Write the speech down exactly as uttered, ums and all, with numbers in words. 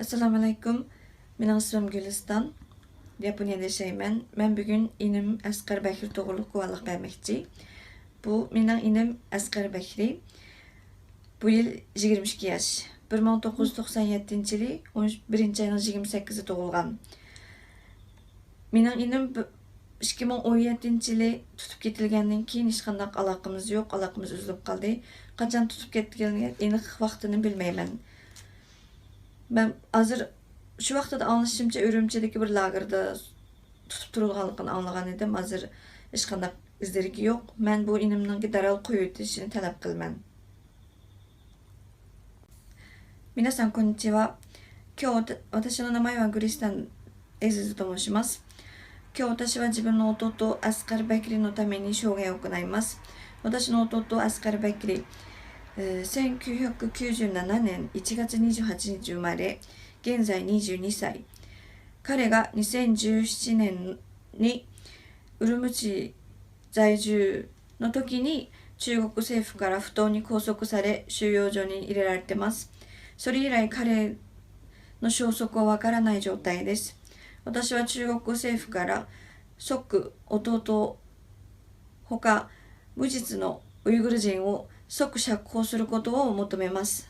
ئەسسالامۇئەلەيكۇم. مېنىڭ ئىسمىم گۈلىستان. ياپونىيەدە ياشايمەن. مەن بۈگۈن ئىنىم ئەسقەر بەكرى توغرۇلۇق گۇۋاھلىق بەرمەكچى. بۇ مېنىڭ ئىنىم ئەسقەر بەكرى. بۇ يىل يىگىرمە ئىككى ياش. بىر مىڭ توققۇز يۈز توقسان يەتتىنچى يىلى ئون بىرىنچى ئاينىڭ يىگىرمە سەككىزى تۇغۇلغان. مېنىڭ ئىنىم ب-، ئىككى مىڭ ئون يەتتىنچى يىلى تۇتۇپ كېتىلگەندىن كېيىن ھېچقانداق ئالاقىمىز يوق، ئالاقىمىز ئۈزۈلۈپ قالدى. قاچان تۇتۇپ كەتكىنىنى ئېنىق ۋاقتىنى بىلمەيمەن. مەن ھازىر شۇ ۋاقتىدا ئاڭلىشىمچە ئۈرۈمچىدىكى بىر لاگېردا تۇتۇپ تۇرۇلغانلىقىنى ئاڭلىغان ئىدىم. ھازىر ھېچقانداق ئىز دېرىكى يوق. مەن بۇ ئىنىمنىڭكى دەرھال قويۇۋېتىشىنى تەلەپ قىلىمەن. 皆さん、こんにちは。今日、わた-、私の名前はグリスタン・エイズと申します。今日、私は自分の弟、アスカル・バキリのために生涯を行います。私の弟、アスカル・バキリ、えーせんきゅうひゃくきゅうじゅうななねんいちがつにじゅうはちにち生まれ、現在にじゅうにさい。彼がにせんじゅうななねんにウルムチ在住の時に、中国政府から不当に拘束され、収容所に入れられてます。それ以来、彼の消息はわからない状態です。私は中国政府から即弟、他無実のウイグル人を即釈放することを求めます。